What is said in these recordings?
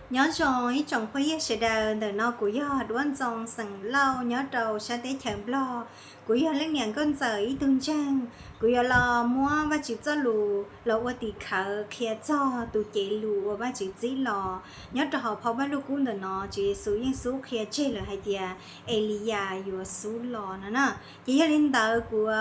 Nyob zoo ib tsoom phooj ywg sawv daws, ntawm no kuv yog Duab Ntxoo xeem Lauj nyob rau sab teb chaws Nplog. Kuv yog leej niam nkauj ntxawm ib tug ntseeg. Kuv yuav los muab Vajtswv txoj lus los ua tim khawv qhia txog tus cev lus uas Vajtswv txib los. Nyob rau hauv phau Vajluskub ntawm no, Tswv Yexus yeej xub qhia tseg lawm hais tias Eliyas yuav xub los no na. Ces yog li ntawd kuv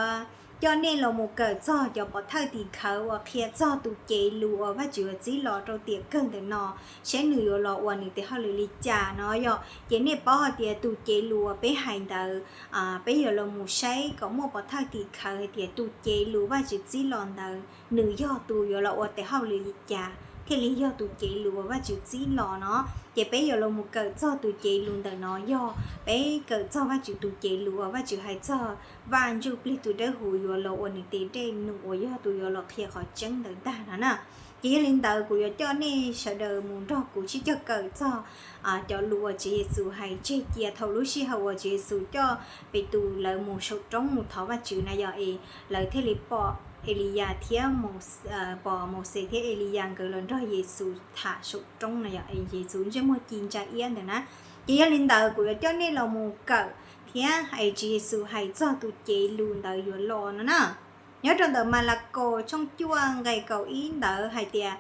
coj nej los mus kawm txog cov pov thawj tim khawv uas qhia txog tus cev lus uas Vajtswv yuav txib los rau tiam kawg ntawm no, saib nws yuav los ua nws tes hauj lwm li cas no yom. Ces nej paub hais tias tus cev lus uas peb hais ntawd, peb yuav los mus saib kom muaj pov thawj tim khawv hais tias tus cev lus Vajtswv txib los ntawd nws yog tus yuav los ua tes hauj lwm li cas thiaj li yog tus cev lus uas Vajtswv txib los no. Ces peb yuav los mus kawm txog tus cev lus ntawm no yog peb kawm txog Vajtswv tus cev lus uas Vajtswv hais txog Vaj Ntsuj Plig tus dawb huv yuav los ua nws tes dej num uas yog tus yuav los qhia qhov tseeb ntawd ntag no na. Ces yog li ntawd kuv yuav coj nej sawv daws mus nrog kuv sib cog kawm txog cov lus uas Tswv Yexus hais tseg cia thaum lub sij hawm uas Tswv Yexus coj Petus lawv mus saum roob mus thov Vajtswv na yom, es lawv thiaj li pom Eliyas thiab, pom Mauxes thiab Eliyas nkawd los nrog Yexus tham saum roob na yom, es Yexus ntsej muag ci ntsa iab ntawd na. Ces yog li ntawd kuv yuav coj nej los mus kawm thiab es Tswv Yexus hais txog tus cev lus ntawd yuav los no na. Nyob rau ntawm Malakaus tshooj cuaj nqe kaum ib ntawd hais tias,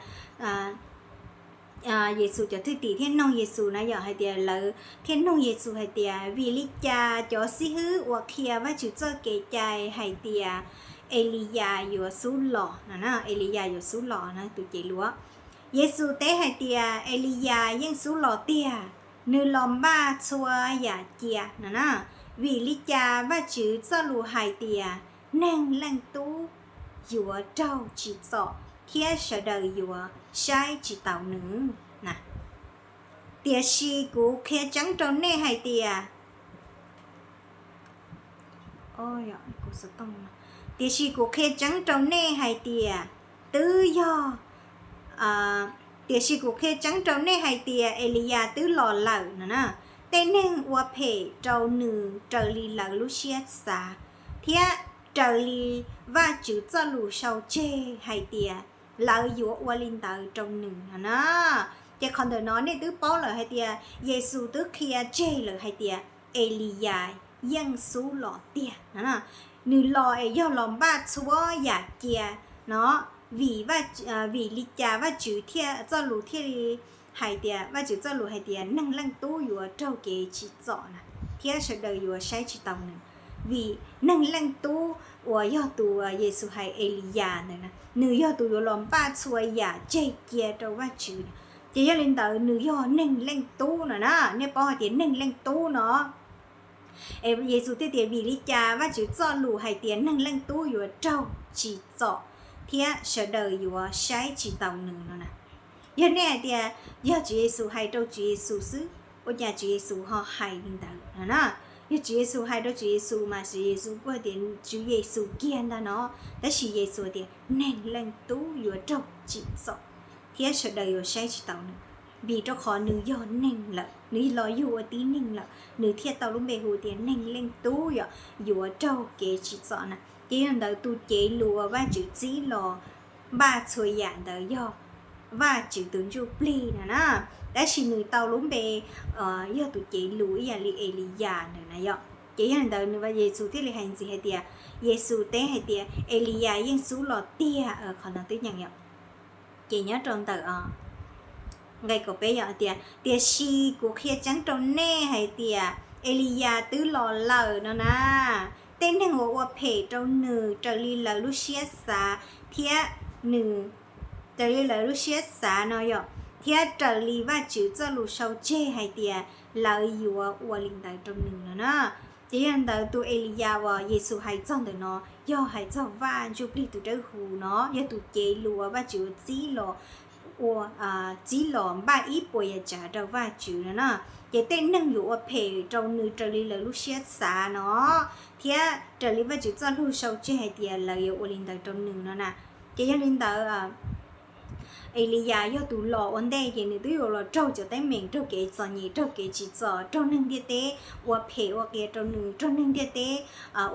Yexus cov thwj tim thiaj noog Yexus na yom, hais tias lawv thiaj noog Yexus hais tias vim li cas cov xib hwb uas qhia Vajtswv txoj kev cai hais tias Eliyas yuav xub los no na, Eliyas yuav xub los na tus cev lus. Yexus teb hais tias Eliyas yeej xub los tiag, nws los npaj txhua yam cia no na. Vim li cas Vajtswv txoj lus hais tias Neeg Leej Tub yuav raug tsim txom thiab sawv daws yuav saib tsis taus nws na? Tiam sis kuv qhia tseeb rau nej hais tias, tiam sis kuv qhia tseeb rau nej hais tias twb yog, tiam sis kuv qhia tseeb rau nej hais tias Eliyas twb los lawm no na. Tej neeg ua phem rau nws raws li lawv lub siab xav, thiab raws li Vajtswv txoj lus sau tseg hais tias lawv yuav ua li ntawd rau nws no na. Ces qhov ntawm no nej twb paub lawm hais tias Yexus twb qhia tseg lawm hais tias Eliyas yeej xub los tiag no. Nws los es yog los npaj txhua yam cia no, vim, vim li cas Vajtswv thiaj, txoj lus thiaj li hais tias, Vajtswv txoj lus hais tias Neeg Leej Tub yuav raug kev tsim txom na, thiab sawv daws yuav saib tsis taus nws. Vim Neeg Leej Tub uas yog tus Yexus hais Eliyas ntawd na, nws yog tus yuav los npaj txhua yam tseg cia rau Vajtswv. Ces yog li ntawd nws yog Neeg Leej Tub no na, nej paub hais tias Neeg Leej Tub no. Es Yexus thiaj tias vim li cas Vajtswv txoj lus hais tias Neeg Leej Tub yuav raug tsim txom thiab sawv daws yuav saib tsis taus nws no na. Yog nej hais tias yog Tswv Yexus hais rau Tswv Yexus xwb, ua cas Tswv Yexus ho hais li ntawd no na? Yog Tswv Yexus hais rau Tswv Yexus mas Tswv Yexus kuj hais tias Tswv Yexus kiag ntag no, tab sis Yexus tias Neeg Leej Tub yuav raug tsim txom thiab sawv daws yuav saib tsis taus nws, vim rau qhov nws yog neeg lawm, nws los yug ua tib neeg lawm, nws thiaj tau lub npe hu tias Neeg Leej Tub yom, yuav raug kev tsim txom na. Ces yog ntawd tus cev lus uas Vajtswv txib los npaj txhua yam ntawd yog Vajtswv tus Ntsuj Plig no na, tab sis nws tau lub npe yog tus cev lus ib yam li Eliyas ntawd na yom. Ces yog li ntawd nws, Yexus thiaj li hais ntxiv hais tias, Yexus teb hais tias Eliyas yeej xub los tiag, qhov no twb nyeem yom. Ces nyob rau ntawm nqe kaum peb yom tias, tiam sis kuv qhia tseeb rau nej hais tias Eliyas twb los lawm no na. Tej neeg uas ua phem rau nws raws li lawv lub siab xav thiab nws, raws li lawv lub siab xav no yom, thiab raws li Vajtswv txoj lus sau tseg hais tias lawv yuav ua li ntawd rau nws no na. Ces yog ntawd tus Eliyas uas Yexus hais txog ntawm no yog hais txog Vaj Ntsuj Plig tus dawb huv no, yog tus cev lus uas Vajtswv ua txib los, ua, txib los npaj ib puas yam tsav rau Vajtswv no na. Ces tej neeg yuav ua phem rau nws raws li lawv lub siab xav no, thiab raws li Vajtswv txoj lus sau tseg hais tias lawv yuav ua li ntawd rau nws no na. Ces yog li ntawd Eliyas yog tus los ua ntej ces nws twb yuav los raug cov teeb meem, raug kev txom nyem, raug kev tsim txom, raug neeg ntiaj teb ua phem ua qias rau nws, raug neeg ntiaj teb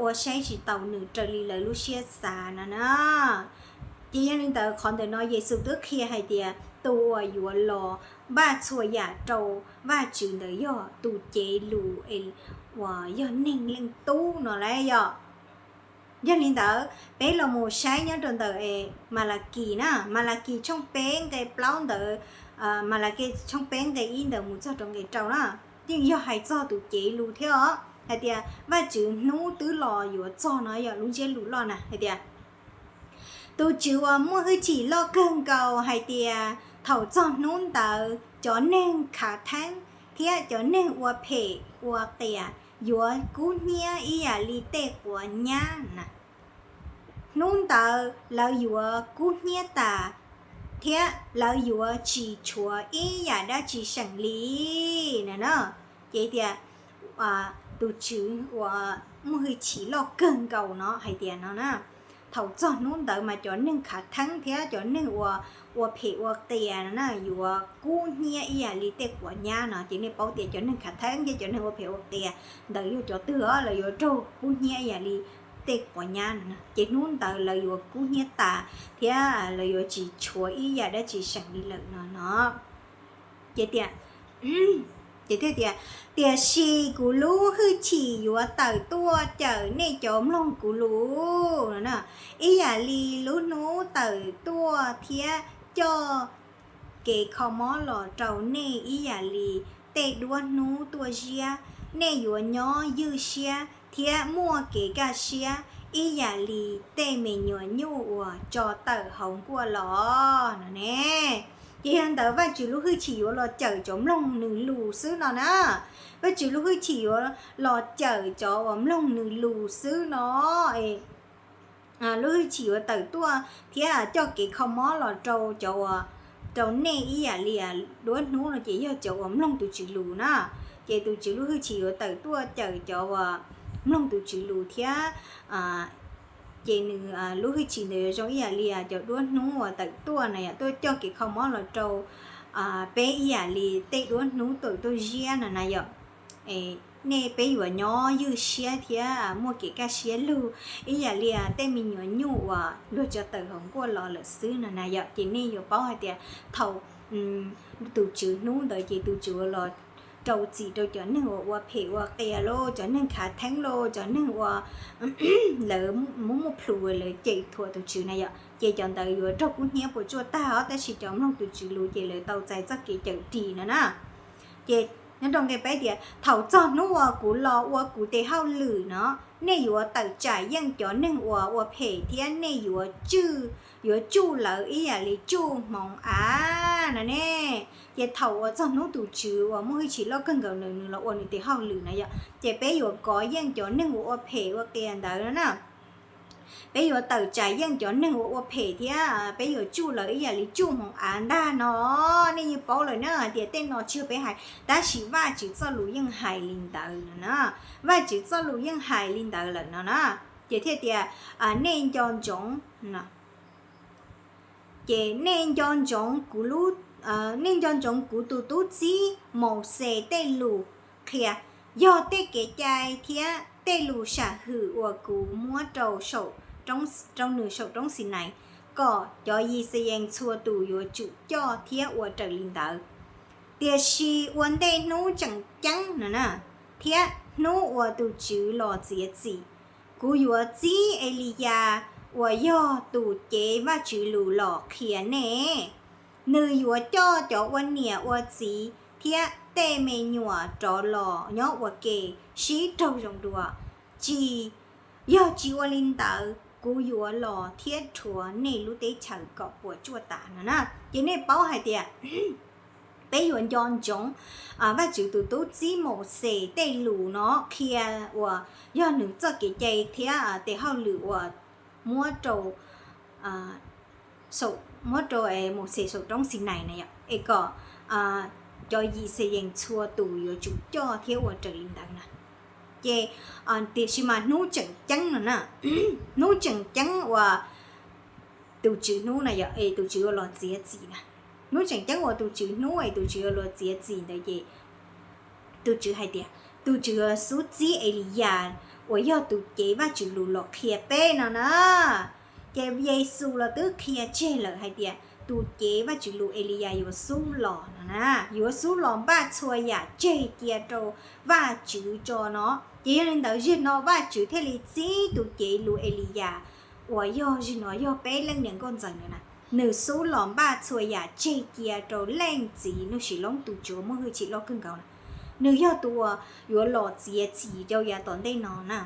ua saib tsis taus nws raws li lawv lub siab xav no na. Ces yog li ntawd qhov ntawm no Yexus twb qhia hais tias tus uas yuav los npaj txhua yam rau Vajtswv ntawd yog tus cev lus uas yog Neeg Leej Tub no lauj yog. Yog li ntawd peb los mus saib nyob rau ntawm Malakis na, Malakis tshooj peb nqe plaub ntawd, Malakis tshooj peb nqe ib ntawd mus txog rau nqe rau na, yeej yog hais txog tus cev lus thiab os, hais tias Vajtswv hnub twb los yuav txog no yog lub ntsiab lus loj na hais tias, tus Tswv uas muaj hwj chim loj kawg nkaus hais tias thaum txog hnub ntawd cov neeg khav theeb thiab cov neeg ua phem ua qias yuav kub hnyiab ib yam li tej quav nyab na. Hnub ntawd lawv yuav kub hnyiab tas, thiab lawv yuav tsis tshuav ib yam dab tsi seem li na. Ces tias tus Tswv uas muaj hwj chim loj kawg nkaus no hais tias no na, thaum txog hnub ntawd mas cov neeg khav theeb thiab cov neeg uas ua phem ua qias no na yuav kub hnyiab ib yam li tej quav nyab no. Ces nej paub tias cov neeg khav theeb thiab cov neeg ua phem ua qias ntawd yog cov twg os, lawv yuav raug kub hnyiab ib yam li tej quav nyab no na. Ces hnub ntawd lawv yuav kub hnyiab tas thiab lawv yuav tsis tshuav ib yam dab tsi seem li lawm no no. Ces tias, ces thiaj tias, tiam sis kuv lub hwj chim yuav tawm tuaj cawm nej cov mloog kuv lus no na, ib yam li lub hnub tawm tuaj thiab coj kev kho mob los rau nej ib yam li tej duab hnub tuaj ziab. Nej yuav nyob ywj siab thiab muaj kev kaj siab ib yam li tej me nyuam nyuj uas tso tawm hauv nkuaj los no ne. Ces yog ntawd Vajtswv lub hwj chim yuav los cawm cov mloog nws lus xwb no na. Vajtswv lub hwj chim yuav los cawm cov uas mloog nws lus xwb no. Lub hwj chim yuav tawm tuaj thiab coj kev kho mob los rau cov, rau nej ib yam li duab hnub no ces yog cov uas mloog tus Tswv lus na. Ces tus Tswv lub hwj chim yuav tawm tuaj cawm cov uas mloog tus Tswv lus thiab ces nws lub hwj chim ntawd yuav zoo ib yam li cov duab hnub uas tawm tuaj na yom, tuaj coj kev kho mob los rau peb ib yam li tej duab hnub tawm tuaj ziab no na yom. Nej peb yuav nyob ywj siab thiab muaj kev kaj siab lug ib yam li tej me nyuam nyuj uas luag tso tawm hauv nkuaj los lawm xwb no na yom. Ces nej yuav paub hais tias thaum tus Tswv hnub ntawd ces tus Tswv uas los rau txim rau cov neeg uas ua phem ua qias los, cov neeg khav theeb los, cov neeg uas lawv muab muab plhus lawv cem thuam tus Tswv na yom, ces cov ntawd yuav raug kub hnyiab puas tsuaj tag os, tab sis cov mloog tus Tswv lus ces lawv tau txais txoj kev cawm dim no na. Ces nyob rau nqe peb tias, thaum txog hnub uas kuv los ua kuv tes hauj lwm no, nej yuav tawm tsam yeej cov neeg uas ua phem thiab nej yuav tsuj, yuav tsuj lawv ib yam li tsuj hmoov av no ne. Ces thaum uas txog hnub tus Tswv uas muaj hwj chim loj kawg nkaus nws, nws los ua nws tes hauj lwm na yom, ces peb yuav kov yeej cov neeg uas ua phem ua qias ntawd no na. Peb yuav tawm tsam yeej cov neeg uas ua phem thiab peb yuav tsuj lawv ib yam li tsuj hmoov av ntag no. Nej yeej paub lawm na hais tias tej no tsis yog peb hais, tab sis Vajtswv txoj lus yeej hais li ntawd no na. Vajtswv txoj lus yeej hais li ntawd lawm no na. Ces thiaj tias, nej nco ntsoov, ces nej nco ntsoov kuv lub, nej nco ntsoov kuv tus tub txib Mauxes tej lus qhia, yog tej kev cai thiab tej lus sam hwm uas kuv muab rau saum, rau nws saum roob Xinais, kom cov Yixayees txhua tus yuav tsum coj thiab ua raws li ntawd. Tiam sis ua ntej hnub tseem ceeb no na, thiab hnub uas tus Tswv los txiav txim, kuv yuav txib Eliyas uas yog tus cev Vajtswv lus los qhia nej. Nws yuav coj cov ua niam ua txiv thiab tej me nyuam rov los nyob ua ke sib raug zoo dua. Tsis yog tsis ua li ntawd, kuv yuav los thiab rhuav nej lub teb chaws kom puas tsuaj tas no na. Ces nej paub hais tias peb yuav nco ntsoov Vajtswv tus tub txib Mauxes tej lus no qhia uas yog nws txoj kev cai thiab tes hauj lwm uas muab rau, muab rau Mauxes saum roob Xinais na yom, es kom cov Yixayees txhua tus yuav tsum coj thiab ua raws li ntawd na. Ces tiam sis mas hnub tseem ceeb no na, hnub tseem ceeb uas tus Tswv hnub na yom, es tus Tswv yuav los txiav txim na. Hnub tseem ceeb uas tus Tswv hnub es tus Tswv yuav los txiav txim ntawd ces tus Tswv hais tias tus Tswv yuav xub txib Eliyas uas yog tus cev Vajtswv lus los qhia peb no na. Ces Yexus los twb qhia tseg lawm hais tias tus cev Vajtswv lus Eliyas yuav xub los no na, yuav xub los npaj txhua yam tseg cia rau Vajtswv tso no. Ces yog li ntawd, zaum no Vajtswv thiaj li txib tus cev lus Eliyas, uas yog zaum no yog peb leej niam nkauj ntxawm na, nws xub los npaj txhua yam tseg cia rau Leej Txiv Nuj Sim Loob, tus Tswv muaj hwj chim loj kawg nkaus na. Nws yog tus uas yuav los txiav txim rau yav tom ntej no na.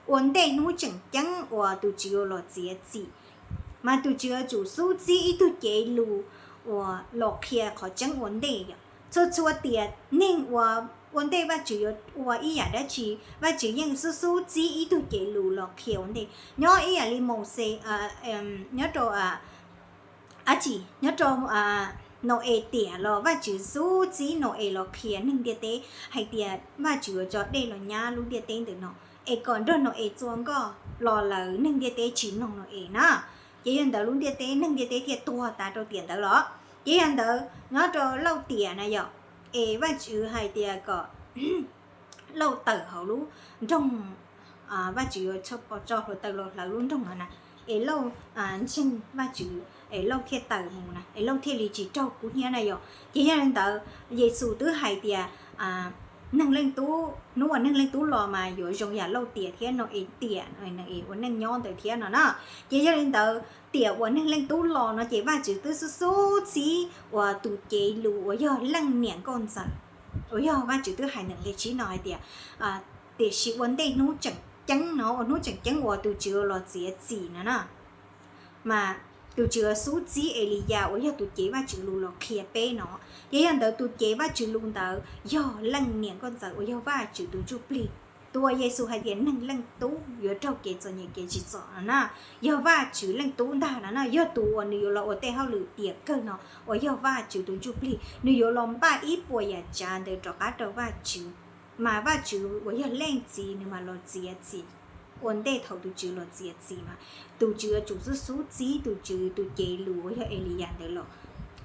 Ua ntej hnub tseem ceeb uas tus Tswv yuav los txiav txim, mas tus Tswv yuav tsum xub txib ib tug cev lus uas los qhia qhov tseeb ua ntej yom. Txhua txhua tiam neeg uas ua ntej Vajtswv yuav ua ib yam dab tsi, Vajtswv yeej xub xub txib ib tug cev lus los qhia ua ntej. Nyob ib yam li Mauxes, nyob rau, ab tsi, nyob rau Nau-es tiam los Vajtswv xub txib Nau-es los qhia neeg ntiaj teb hais tias Vajtswv yuav tso dej los nyab lub ntiaj teb ntawm no, es kom nrog Nau-es txua nkoj los lawm neeg ntiaj teb tsis mloog Nau-es na. Ces yog ntawd lub ntiaj teb, neeg ntiaj teb thiaj tuag tas rau tiam ntawd los. Ces yog ntawd nyob rau Lauj tiam na yom, es Vajtswv hais tias kom Lauj tawm hauv lub nroog, Vajtswv yuav tso hluav taws los hlawv lub nroog no na, es Lauj ntseeg Vajtswv, es Lauj thiaj tawm mus na, es Lauj thiaj li tsis raug kub hnyiab na yom. Ces yog li ntawd Yexus twb hais tias Neeg Leej Tub, hnub uas Neeg Leej Tub los mas yuav zoo yam Lauj tiam thiab Nau-es tiam, Nau-es ua neej nyob ntawd thiab no na. Ces yog li ntawd tiam uas Neeg Leej Tub los no ces Vajtswv twb xub xub txib uas tus cev lus uas yog leej niam nkauj ntxawm, uas yog Vajtswv twb hais ntawm nqe tsib no hais tias, tiam sis ua ntej hnub tseem ceeb no, ua hnub tseem ceeb uas tus Tswv los txiav txim no na, mas tus Tswv xub txib Eliyas uas yog tus cev Vajtswv lus los qhia peb no. Ces yog ntawd tus cev Vajtswv lus ntawd yog leej niam nkauj ntxawm uas yog Vajtswv tus Ntsuj Plig. Tus uas Yexus hais tias Neeg Leej Tub yuav raug kev txom nyem kev tsim txom no na, yog Vajtswv Leej Tub ntag no na, yog tus uas nws yuav los ua tej hauj lwm tiam kawg no uas yog Vajtswv tus Ntsuj Plig, nws yuav los npaj ib puas yam tsav ntawd rov qab rau Vajtswv, mas Vajtswv uas yog Leej Txiv nws mam los txiav txim ua ntej thaum tus Tswv los txiav txim mas tus Tswv yuav tsum xub xub txib tus Tswv tus cev lus uas yog Eliyas ntawd los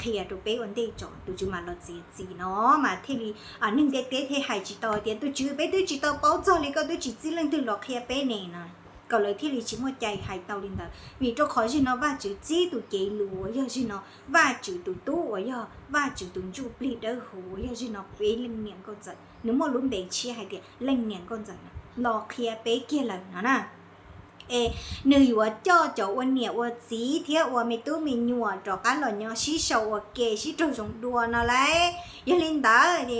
qhia rau peb ua ntej tso tus Tswv mam los txiav txim no, mas thiaj li neeg ntiaj teb thiaj hais tsis tau hais tias tus Tswv, peb twb tsis tau paub txog li, koj twb tsis txib leej twg los qhia peb ne no, kom lawv thiaj li tsis muaj cai hais tau li ntawd. Vim rau qhov zaum no Vajtswv txib tus cev lus uas yog zaum no Vajtswv tus Tub uas yog Vajtswv tus Ntsuj Plig Dawb Huv uas yog zaum no peb leej niam nkauj ntxawm, nws muaj lub npe tshiab hais tias leej niam nkauj ntxawm na, los qhia peb kiag lawm no na. Es nws yuav coj cov ua niam ua txiv thiab ua me tub me nyuam rov qab los nyob sib sau ua ke sib raug zoo dua no lauj. Yog li ntawd,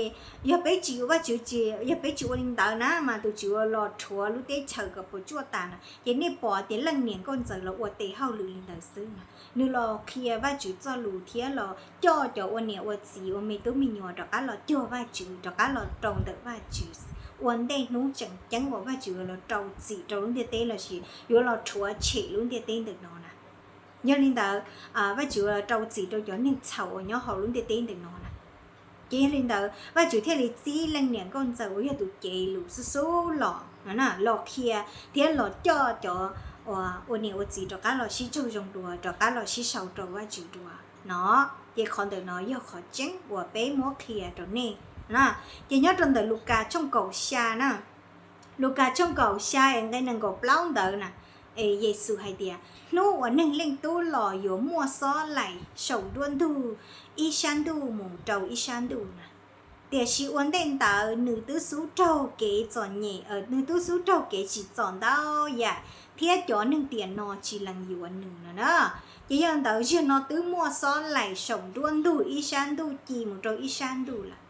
yog peb tsis, Vajtswv tsis, yog peb tsis ua li ntawd na mas tus Tswv yuav los rhuav lub teb chaws kom puas tsuaj tas na. Ces nej pom tias leej niam nkauj ntxawm los ua tes hauj lwm li ntawd xwb na, nws los qhia Vajtswv txoj lus thiab los coj cov ua niam ua txiv ua me tub me nyuam rov qab los cuag Vajtswv, rov qab los rau ntawm Vajtswv ua ntej hnub tseem ceeb uas Vajtswv yuav los rau txim rau lub ntiaj teb lossis yuav los rhuav tshem lub ntiaj teb ntawm no na. Yog li ntawd, Vajtswv yuav los rau txim rau cov neeg txhaum uas nyob hauv lub ntiaj teb ntawm no na. Ces yog li ntawd Vajtswv thiaj li txib leej niam nkauj ntxawm uas yog tus cev lus xub xub los no na, los qhia thiab los coj cov ua niam ua txiv rov qab los sib raug zoo dua, rov qab los sib sau rau Vajtswv dua no. Ces qhov ntawm no yog qhov tseeb uas peb muab qhia rau nej na. Ces nyob rau ntawm Lukas tshooj kaum xya na, Lukas tshooj kaum xya es nqe nees nkaum plaub ntawd na, es Yexus hais tias hnub uas Neeg Leej Tub los yuav muaj xob laim saum nruab ntug ib sab ntuj mus rau ib sab ntuj na. Tiam sis ua ntej ntawd nws twb xub raug kev txom nyem, nws twb xub raug kev tsim txom ntau yam, thiab cov neeg tiam no tsis lees yuav nws no na. Ces yog ntawd zaum no twb muaj xob laim saum nruab ntug ib sab ntuj ci mus rau ib sab ntuj lawm.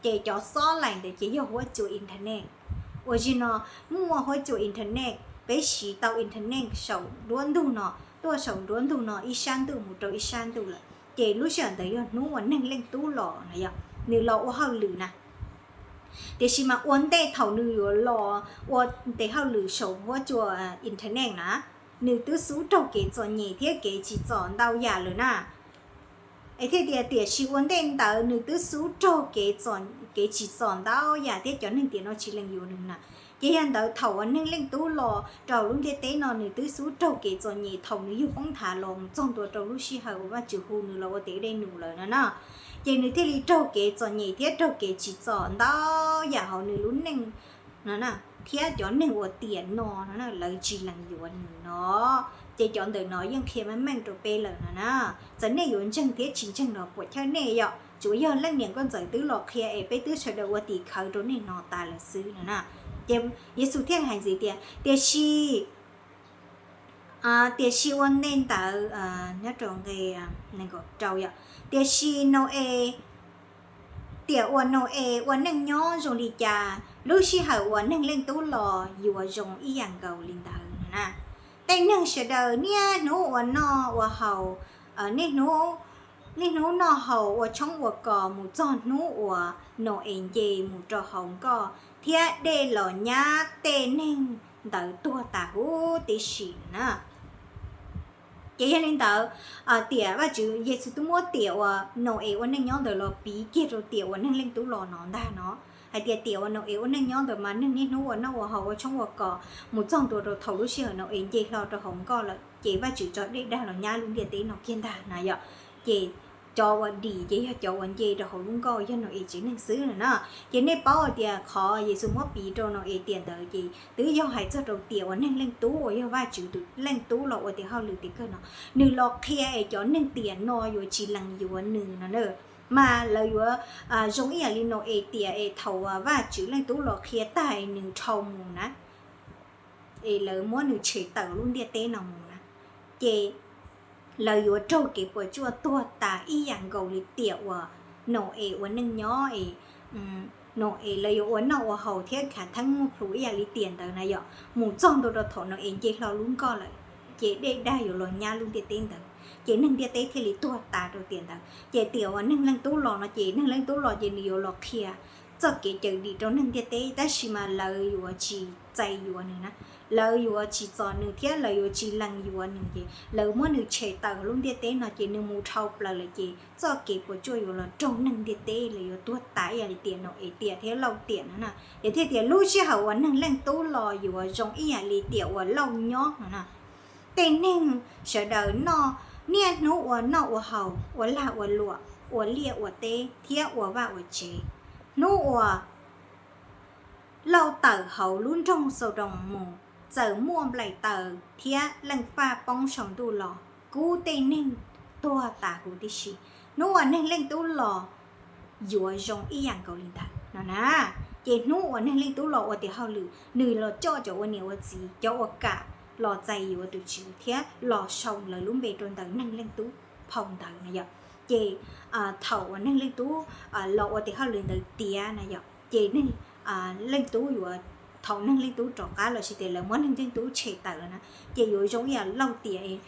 Ces cov xob laim ntawd ces yog huab cua internet. Uas zaum no muaj huab cua internet, peb siv tau internet saum nruab ntug no, tuaj saum nruab ntug no ib sab ntuj mus rau ib sab ntuj lawm. Ces lub sij hawm ntawd yog hnub uas Neeg Leej Tub los no yog nws los ua hauj lwm na. Tiam sis mas ua ntej thaum nws yuav los ua tes hauj lwm saum huab cua internet na, nws twb xub raug kev txom nyem thiab kev tsim txom ntau yam lawm na. Es thiaj tias tiam sis ua ntej ntawd nws twb xub raug kev tsim txom ntau yam thiab cov neeg tiam no tsis lees yuav nws na. Ces yog ntawd thaum uas Neeg Leej Tub los rau lub ntiaj teb no nws twb xub raug kev txom nyem thaum nws yug poob nthav los mus txog ntua rau lub sij hawm uas Vajtswv hu nws los ua tes dej num lawm no na. Ces nws thiaj li raug kev txom nyem thiab raug kev tsim txom ntau yam hauv nws lub neej no na, thiab cov neeg uas tiam no no lawv tsis lees yuav nws no. Ces cov ntawm no yeej qhia meej meej rau peb lawm no na. Txawm nej yuav ntseeg thiab tsis ntseeg los puam chawj nej, yog tsuas yog leej niam nkauj ntxawm twb los qhia es peb twb sawv daws ua tim khawv rau nej no tas lawm xwb no na. Ces Yexus thiaj hais ntxiv tias, tiam sis tiam sis ua ntej ntawd, nyob rau nqe rau yom, tiam sis Nau-es, tiam uas Nau-es ua neej nyob zoo li cas, lub sij hawm uas Neeg Leej Tub los yuav zoo ib yam nkaus li ntawd na. Tej neeg sawv daws niaj hnub ua noj ua haus, niaj hnub noj haus ua tshoob ua kos mus txog hnub uas Nau-es nce mus rau hauv nkoj thiab dej los nyab tej neeg ntawd tuag tas huv tib si na. Ces yog li ntawd, tiam Vajtswv, Yexus twb muab tiam uas Nau-es ua neej nyob ntawd los piv kiag rau tiam uas Neeg Leej Tub los no ntag no. Hais tias tiam uas Nau-es ua neej nyob ntawd mas neeg niaj hnub ua noj ua haus ua tshoob ua kos mus txog ntua rau thaum lub sij hawm Nau-es nce hlo rau hauv nkoj lawm ces Vajtswv tso dej dag los nyab lub ntiaj teb no kiag ntag na yom. Ces cov uas dim ces yog cov uas nce rau hauv lub nkoj yog Nau-es tsev neeg xwb no na. Ces nej paub hais tias qhov Yexus muab piv rau Nau-es tiam ntawd ces twb yog hais txog rau tiam uas Neeg Leej Tub uas yog Vajtswv tus Leej Tub los ua tias hauj lwm tim kawg no, nws los qhia es cov neeg tiam no yuav tsis lees yuav nws no na. Mas lawv yuav zoo ib yam li Nau-es tiam es thaum uas Vajtswv Leej Tub los qhia tag es nws dhau mus na, es lawv muab nws tshem tawm lub ntiaj teb no mus na, ces lawv yuav raug kev puas tsuaj tuag tas ib yam nkaus li tiam uas Nau-es ua neej nyob es, Nau-es lawv yuav ua noj ua haus thiab khav theeb muaj plhus ib yam li tiam ntawd na yom, mus txog ntua rau thaum Nau-es nce hlo lub nkoj lawm, ces dej dag yuav los nyab lub ntiaj teb ntawd, ces neeg ntiaj teb thiaj li tuag tas rau tiam ntawd. Ces tiam uas Neeg Leej Tub los no ces Neeg Leej Tub los ces nws yuav los qhia txoj kev cawm dim rau neeg ntiaj teb, tab sis mas lawv yuav tsis txais yuav nws na, lawv yuav tsis txais nws thiab lawv yuav tsis lees yuav nws, ces lawv muab nws tshem tawm lub ntiaj teb no ces nws mus dhau plaws lawm ces txoj kev puas tsuaj yuav los raug neeg ntiaj teb, lawv yuav tuag tas ib yam li tiam Nau-es tiam thiab Lauj tiam no na. Ces thiaj tias lub sij hawm uas Neeg Leej Tub los yuav zoo ib yam li tiam uas Lauj nyob no na. Tej neeg sawv daws niaj hnub ua noj ua haus, ua lag ua luam, ua liaj ua teb thiab ua vaj ua tsev. Hnub uas Lauj tawm hauv lub nroog Xaudoos mus, txawm muaj nplaim taws thiab leej faj poob saum ntuj los kub tej neeg tuag tas huv tib si. Hnub uas Neeg Leej Tub los yuav zoo ib yam nkaus li ntawd no na. Ces hnub uas Neeg Leej Tub los ua tias hauj lwm, nws los coj cov ua niam ua txiv, cov uas kam los txais yuav tus Tswv thiab los sau lawv lub npe rau ntawm Neeg Leej Tub phau ntawv na yom. Ces thaum uas Neeg Leej Tub los ua tias hauj lwm ntawd tiav na yom, ces Neeg Leej Tub yuav, thaum Neeg Leej Tub rov qab los sis tias lawv muab Neeg Leej Tub tshem tawm lawm na, ces yuav zoo ib yam Lauj tiam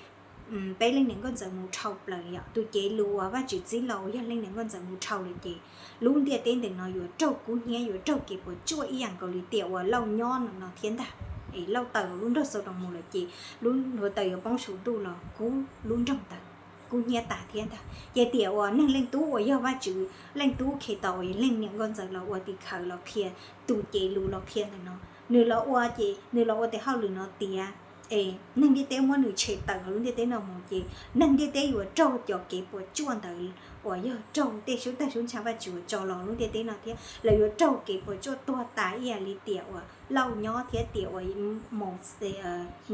peb leej niam nkauj ntxawm mus dhau plaws yom. Tus cev lus uas Vajtswv txib los uas yog leej niam nkauj ntxawm mus dhau lawm ces lub ntiaj teb ntawm no yuav raug kub hnyiab, yuav raug kev puas tsuaj ib yam nkaus li tiam uas Lauj nyob no thiab ntag. Es Lauj tawm lub nroog Xaudoos mus lawm ces lub hluav taws yuav poob saum ntuj los kub lub nroog ntawd, kub hnyiab tas thiab ntag. Ces tiam uas Neeg Leej Tub uas yog Vajtswv Leej Tub Khetos uas yog leej niam nkauj ntxawm los ua tim khawv los qhia tus cev lus los qhia ntawm no, nws los ua ces nws los ua tes hauj lwm no tiav, es neeg ntiaj teb muab nws tshem tawm hauv lub ntiaj teb no mus ces neeg ntiaj teb yuav raug cov kev puas tsuaj ntawd uas yog raug tej sub tag sub ntsha Vajtswv uas tso los lub ntiaj teb no thiab lawv yuav raug kev puas tsuaj tuag tas ib yam li tiam uas Lauj nyob thiab tiam uas Mauxes,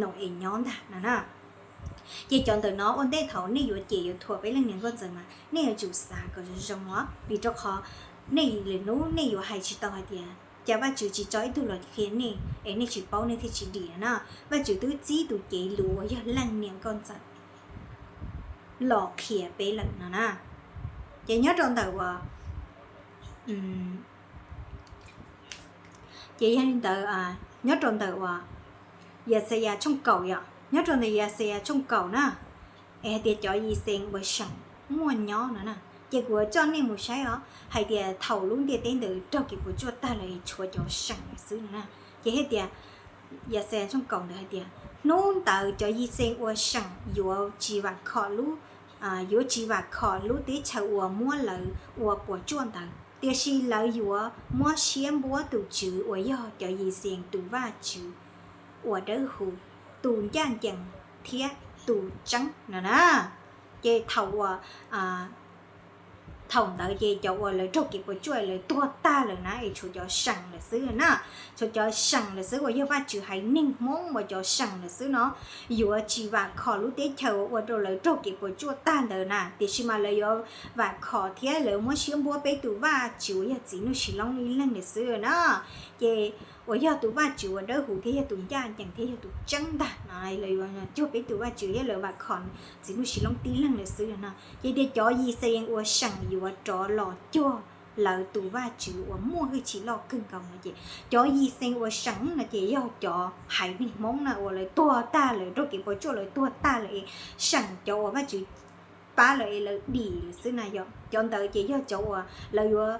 Nau-es nyob ntag no na. Ces cov ntawm no ua ntej thaum nej yuav cem yuav thuam peb leej niam nkauj ntxawm mas nej yuav tsum xav kom zoo zoo os, vim rau qhov nej lwm hnub nej yuav hais tsis tau hais tias cas Vajtswv tsis tso ib tug los qhia nej es nej tsis paub nej thiaj tsis dim na. Vajtswv twb txib tus cev lus uas yog leej niam nkauj ntxawm los qhia peb lawm no na. Ces nyob rau ntawm uas ces yog li ntawd, nyob rau ntawm uas Yaxayas tshooj kaum yom, nyob rau ntawm Yaxayas tshooj kaum na, es hais tias cov Yixees uas seem muaj nyob no na, ces kuv yuav coj nej mus saib os hais tias thaum lub ntiaj teb ntawd raug kev puas tsuaj tag lawm es tshuav cov seem lawm xwb no na. Ces hais tias Yaxayas tshooj kaum ntawd hais tias hnub ntawd cov Yixees uas seem yuav tsis vam khom lub, yuav tsis vam khom lub teb chaws uas muab lawv ua puas tsuaj ntawd, tiam sis lawv yuav muab siab npuab tus Tswv uas yog cov Yixees tus Vajtswv uas dawb huv, tus ncaj ncees thiab tus tseeb no na. Ces thaum uas Thaum ntawd ces cov uas lawv raug kev puas tsuaj lawv tuag tag lawm na es tshuav cov seem lawm xwb na. Tshuav cov seem lawm xwb uas yog Vajtswv haiv neeg Hmoob uas cov seem lawm xwb no, yuav tsis vam khom lub teb chaws uas ua rau lawv raug kev puas tsuaj tag ntawd na, tiam sis mas lawv yuav vam khom thiab lawv muab siab npuab peb tus Vajtswv uas yog txiv Nuj Sis Loob ib leeg lawm xwb na. Ces uas yog tus Vajtswv uas dawb huv thiab yog tus ncaj ncees thiab yog tus tseeb ntag no, lawv yuav cuag peb tus Vajtswv thiab lawv vam khom txiv Nuj Sis Loob tib leeg lawm xwb no. Ces tias cov Yixayees uas seem yuav rov los cuag lawv tus Vajtswv uas muaj hwj chim loj kawg nkaus no ces cov Yixayees uas seem no ces yog cov haiv neeg Hmoob na uas lawv tuag tag lawv raug kev puas tsuaj lawv tuag tag lawm es seem cov uas Vajtswv pab lawm es lawv dim lawm xwb na yom. Cov ntawd ces yog cov uas lawv yuav,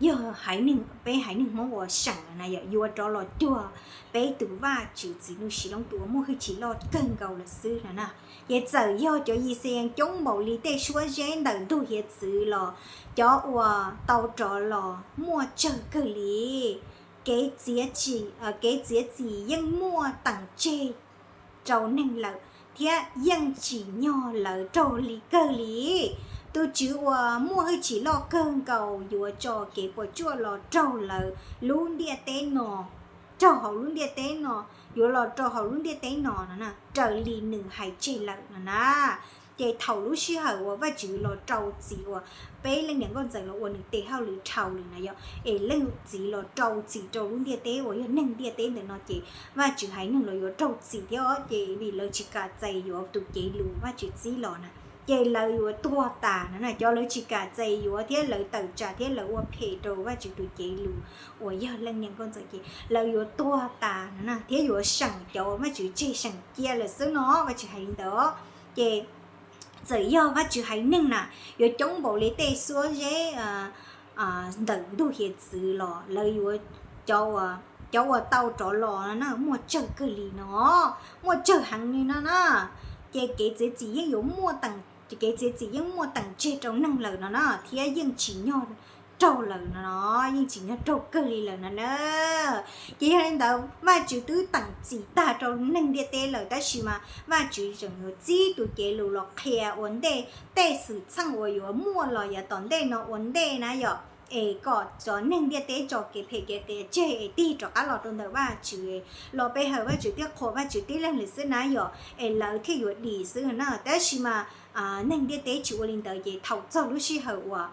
yog haiv neeg, peb haiv neeg Hmoob uas seem na yom, yuav rov los cuag peb tus Vajtswv txiv Nuj Sis Loob tus uas muaj hwj chim loj kawg nkaus lawm xwb no na. Ces txawm yog cov Yixayees coob npaum li tej suab zeb ntawm ntug hiav txwv los cov uas tau rov los muaj tsawg kawg li. Kev txiav txim, kev txiav txim yeej muaj teem tseg rau neeg lawm thiab yeej tsim nyog lawv raug li kawg li. Tus Tswv uas muaj hwj chim loj kawg nkaus yuav tso kev puas tsuaj los raug lawv lub ntiaj teb no, raug hauv lub ntiaj teb no, yuav los rau hauv lub ntiaj teb no no na, raws li nws hais tseg lawm no na. Ces thaum lub sij hawm uas Vajtswv los rau txim uas peb leej niam nkauj ntxawm los ua nws tes hauj lwm dhau lawm na yom, es leej txiv los rau txim rau lub ntiaj teb uas yog neeg ntiaj teb ntawm no ces Vajtswv haiv neeg los yuav raug txim thiab os, ces vim lawv tsis kam txais yuav tus cev lus Vajtswv txib los na, ces lawv yuav tuag tas no na. Cov lawv tsis kam txais yuav thiab lawv tawm tsam thiab lawv ua phem rau Vajtswv tus cev lus uas yog leej niam nkauj ntxawm ces lawv yuav tuag tas no na, thiab yuav seem cov uas Vajtswv tseg seem cia lawm xwb no, Vajtswv hais li ntawd. Ces txawm yog Vajtswv haiv neeg na yuav coob npaum li tej suab zeb ntawm ntug hiav txwv los lawv yuav, cov uas tau rov los no na muaj tsawg kawg li no, muaj tsawg heev li no na. Ces kev txiav txim yeej yuav muaj, kev txiav txim yeej muaj teem tseg rau neeg lawm no na, thiab yeej tsim nyog raug lawm no, yeej tsim nyog raug kawg li lawm no na. Ces yog li ntawd Vajtswv twb teem txim tag rau neeg ntiaj teb lawm tab sis mas Vajtswv tseem yuav txib tus cev lus los qhia ua ntej tej xwm txheej uas yuav muaj los yav tom ntej no ua ntej na yom, es kom cov neeg ntiaj teb tso kev phem kev qias tseg es tig rov qab los rau ntawm Vajtswv, los pe hawm Vajtswv thiab qhuas Vajtswv tib leeg lawm xwb na yom, es lawv thiaj yuav dim xwb na. Tab sis mas neeg ntiaj teb tsis ua li ntawd ces thaum txog lub sij hawm uas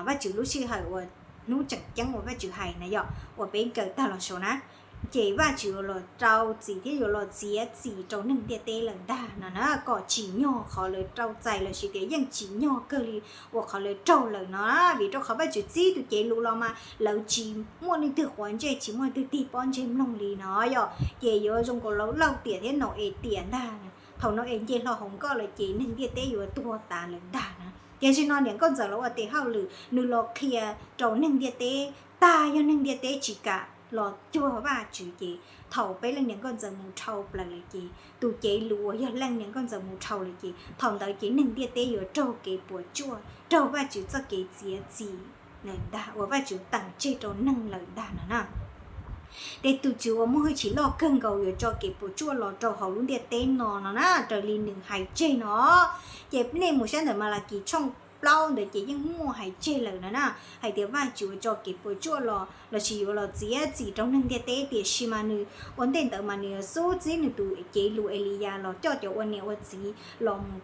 Vajtswv lub sij hawm uas hnub tseem ceeb uas Vajtswv hais na yom, uas peb kawm tag los saud na, ces Vajtswv yuav los rau txim thiab yuav los txiav txim rau neeg ntiaj teb lawm ntag no na, kom tsim nyog qhov lawv rau txais lossis tias yeej tsim nyog kawg li uas qhov lawv raug lawm no, vim rau qhov Vajtswv txib tus cev lus los mas lawv tsis muaj leej twg quav ntsej tsis muaj leej twg tig pob ntseg mloog li no yom, ces yuav zoo nkaus Lauj Tiam thiab Nau-es tiam ntag. Thaum Nau-es nce hlo hauv nkoj lawm ces neeg ntiaj teb yuav tuag tas lawm ntag na. Tiam sis no niam nkauj ntxawm los ua tes hauj lwm nws los qhia rau neeg ntiaj teb tag, yog neeg ntiaj teb tsis kam los cuag Vajtswv ces thaum peb leej niam nkauj ntxawm mus dhau plaws lawm ces tus cev lus uas yog leej niam nkauj ntxawm mus dhau lawm ces thaum ntawd ces neeg ntiaj teb yuav raug kev puas tsuaj, raug Vajtswv txoj kev txiav txim lawm ntag, uas Vajtswv teem tseg rau neeg lawm ntag no na. Ces tus Tswv uas muaj hwj chim loj kawg nkaus yuav tso kev puas tsuaj los rau hauv lub ntiaj teb no no na, raws li nws hais tseg no. Ces nej mus saib ntawm Malakis tshooj plaub ntawd ces yeej muaj hais tseg lawm no na, hais tias Vajtswv yuav tso kev puas tsuaj los lossis yuav los txiav txim rau neeg ntiaj teb, tiam sis mas nws ua ntej ntawd mas nws xub txib nws tus cev lus Eliyas los coj cov ua niam ua txiv los mus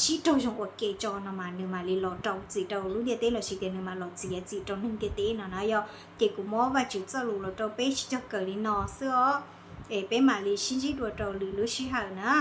sib raug zoo ua ke tso no mas nws mam li los rau txim rau lub ntiaj teb lossis tias nws mam los txiav txim rau neeg ntiaj teb no na yom. Ces kuv muab Vajtswv txoj lus los rau peb sib cog kawm li no xwb os, es peb mam li sib ntsib dua rau lwm lub sij hawm na.